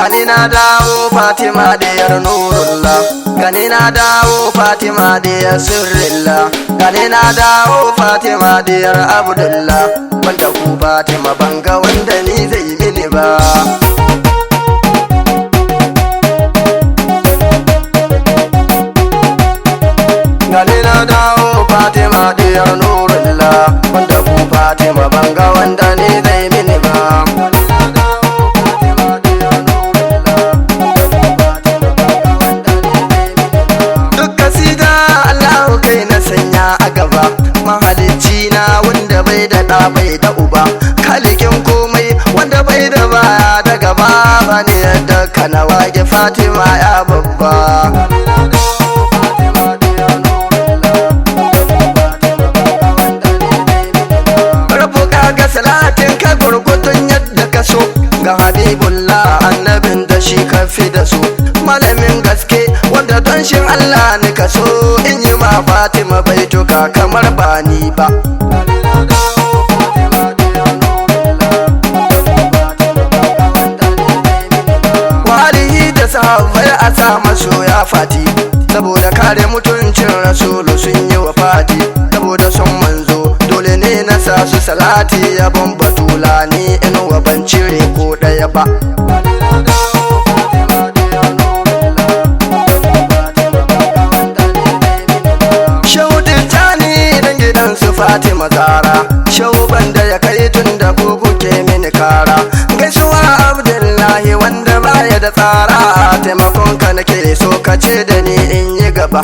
Gani na dawo Fatima diyar Nurullah. Gani na dawo Fatima diyar Sirrillah. Gani na dawo Fatima diyar Abdullah. Banda ku Fatima banga wanda ni zai mini ba. Gani na dawo Fatima diyar Nurullah. Banda ku Fatima banga wanda ni zai mini ba. Duk kasida Allahu kai na sanya a gaba. Mahalicci na wanda bai da ɗa bai da uba. Kalikin komai wanda bai da baya da gaba. Bani yadda kana wage Fatima ya babba. Rabu ga salatin ka gurgudun yadda ka so. Ga Habibullah annabin da shi ka fi da su. Malamin gaske wanda don shi Allah ni ka so. In yi ma Fatima baituka kamar ba ni ba. Walihi da sahabbai a sa masoya fati. Saboda kare mutuncin rasulu sun yi wa fati. Saboda son manzo dole ne na sa su salati. Yabon batula ni inuwa ban cire ko ɗaya ba. Shehu Tijjani dan gidan su Fatima Zara. Shehu banda ya kai tun da ku kuke mini kara. Gaisuwa Abdullahi wanda baya da tsara. Taimakon ka nake so ka ce da ni in yi gaba.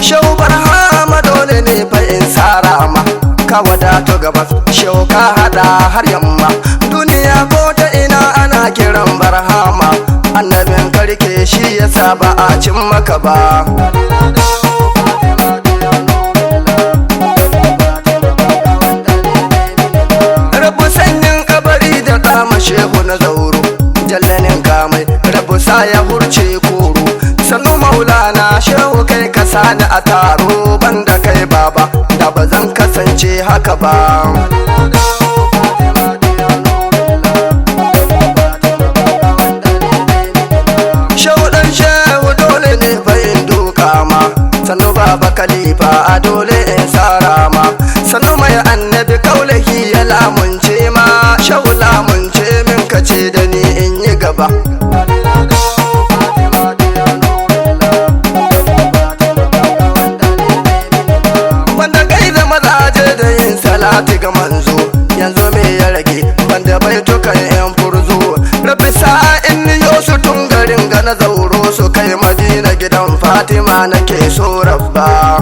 Shehu Barhama dole ne fa in sara ma. Ka wadato gabas, shehu ka hada har yamma. Duniya ko ta ina ana kiran Barhama. Annabin karke shi yasa ba a cin maka ba. Rabu sanyin kabari da dama shehu na zauro. Jallanin kamai rabu sa ya hurce koro. Sannu maulana shehu kai ka sani a taro. Banda kai baba da ba zan kasance haka ba. Shehu dan shehu dole ne fa in duka ma. Sannu baba khalifa a dole in sara ma. Sannu mai annabi kaulahi ya lamunce ma. Shehu lamunce min ka ce da ni in yi gaba. Banda gaida mazaje da yin salati ga manzo. Yanzu me ya rage banda baitukan yan furzo. Rabbi sa'in yo su tun garin ga na zauro su kai Madina gidan Fatima nake so rabba.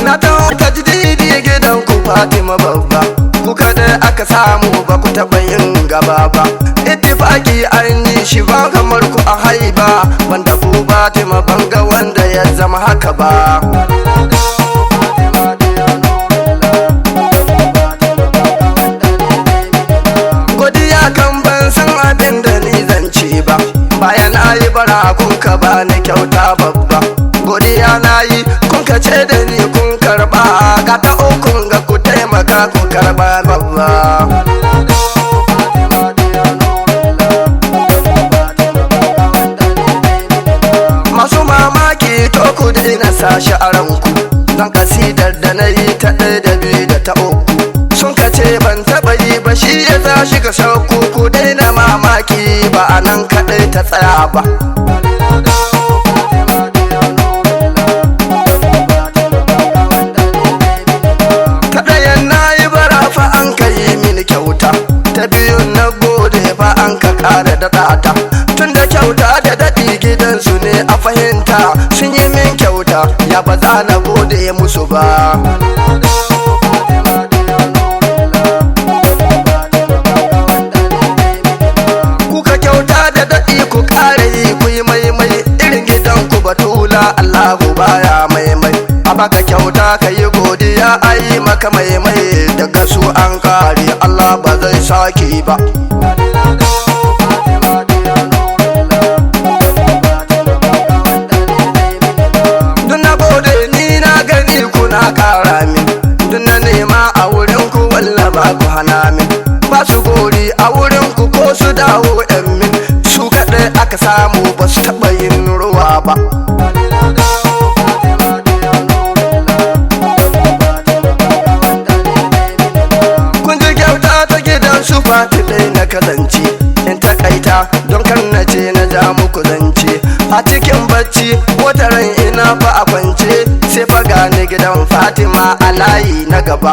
Na taho tajdidi gidan ku Fatima babba. Ku kada aka samu ba ku taɓa yin gaba ba. Ittifaki an yi shi ba kamar ku a haiba. Wanda ku Fatima banga wanda ya zama haka ba. Godiya kan ban san abin da ni zan ci ba. Bayan na yi bara kun ka bani kyauta babba. Godiya na yi kun ka ce da ni kun karba. Ga ta ukun ga ku taimaka ku karba babba. Masu mamaki to ku daina sashi a ranku. Don kasidar da na yi ta ɗaya da biyu da ta uku. Sun ka ce ban taɓa yi ba shi ya za shi ga shauku. Ku daina mamaki ba a nan kaɗai ta tsaya ba. Ta ɗayan na yi bara fa an ka yi mini kyauta. Ta biyun na gode fa an ka ƙara daɗa ta. Tun da kyauta da daɗi gidansu ne a fahimta. Sun yi min kyauta ya ba za na gode musu ba. Kuka kyauta da daɗi ku ƙara yi ku yi maimai. Irin gidan ku batula Allahu baya maimai. A baka kyauta ka yi godiya a yi maka maimai. Daga su an kare Allah ba zai sake ba. su dawo yan min, su kaɗai aka samu ba su taɓa yin ruwa ba. Kun ji kyauta ta gidan su Fati ɗai na kasance, in takaita don kan na ce na ja muku zance. A cikin bacci wata ran ina fa a kwance, sai fa gani gidan Fatima a layi na gaba.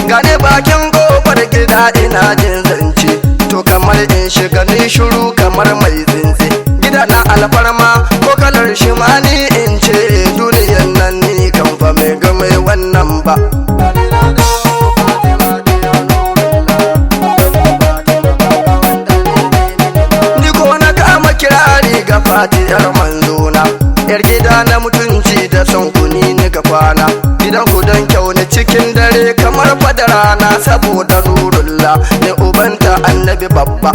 Gane bakin kofar gida ina jin zance, to kamar in shiga ni shiru kamar mai zinze. Gida na alfarma ko kalar shi ma ni in ce, duniyan nan ni kan fa mai ga mai wannan ba. Ni ko na kama kirari ga Fati yar manzona, yar gida na mutunci da son kuni ni ka kwana. Gidan ku don kyau ne cikin dare kamar fadara na, saboda nurulla ne ubanta annabi babba.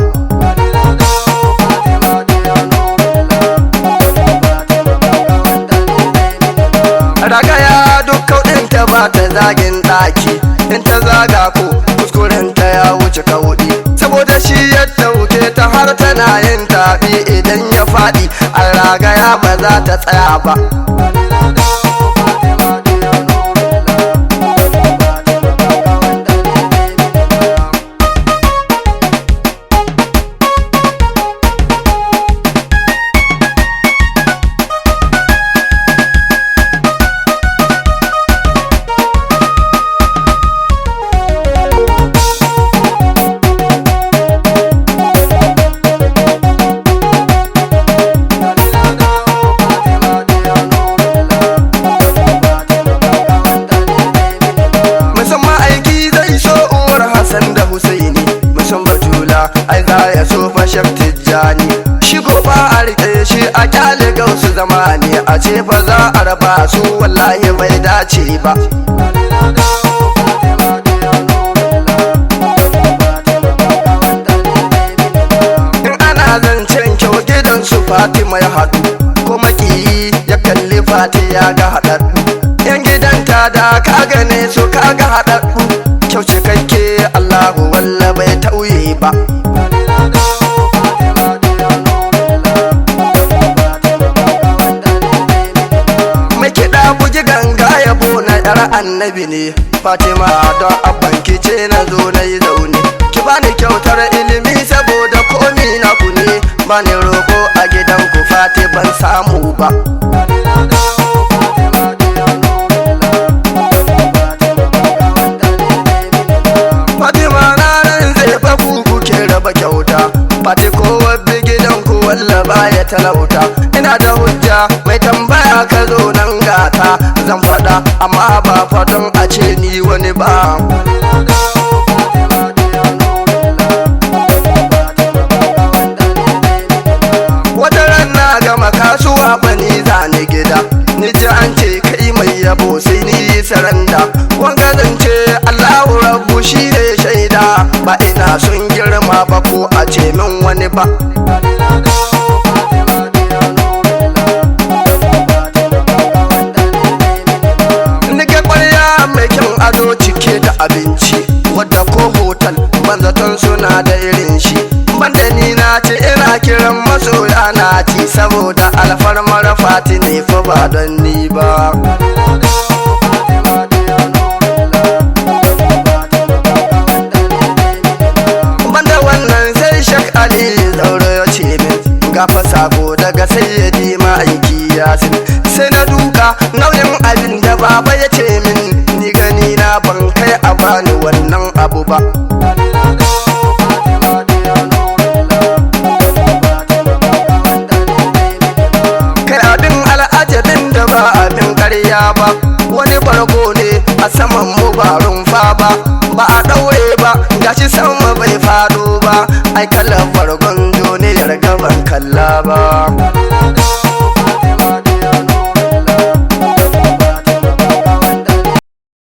Ragaya duk kauɗinta ba ta zagin ɗaki, in ta zaga ko kuskurenta ya wuce kauɗi. Saboda shi ya ɗauke ta har tana yin tafi, idan ya faɗi a ragaya ba za ta tsaya ba. Musamman aiki zai so uwar Hassan da Husaini, musamman Batula ai za ya so fashar Tijjani. Shi ko ba a rike shi a kyale gausu zamani, a ce fa za a raba su wallahi bai dace ba. In ana zancen kyau gidan su Fatima ya haɗu, kuma ki ya kalli Fati ya ga haɗaɗɗu. Yan gidanta da ka gane su ka ga haɗaɗɗu, kyau cikakke Allahu walla bai tauye ba. Mai kiɗa bugi ganga yabo na yar annabi ne, Fatima don abban ki ce na zo na yi zaune. Ki bani kyautar ilimi saboda komi na ku ne, bani roƙo a gidan ku Fati ban samu ba. Fatima na nan zai fa ku kuke raba kyauta, Fati kowa bi gidan ku walla baya talauta. Ina da hujja mai tambaya ka zo nan gata, zan faɗa amma ba fadon a ce ni wani ba. Wata ran na gama kasuwa fa ni zane gida, ni ji an ce kai mai yabo sai ni yi saranda. Wanga zance Allahu Rabbu shi ne shaida, ba ina son girma ba ko a ce min wani ba. Nike kwarya mai kyan ado cike da abinci, wadda ko hotel ban zaton suna da irin shi. Banda ni na ce ina kiran masoya na ci, saboda alfarmar Fati ne fa ba don ni ba. Banda wannan sai Shek Ali Zauro ya ce min, gafa sako daga sayyadi ma'aiki Yasin. Sai na duka nauyin abin da baba ya ce min, ni gani na ban kai a bani wannan abu ba. Kai abin al'ajabin da ba abin karya ba, wani bargo ne a saman mu ba rumfa ba, ba a ɗaure ba gashi sama bai fado ba, ai kalan bargon duniyar gaban kalla ba.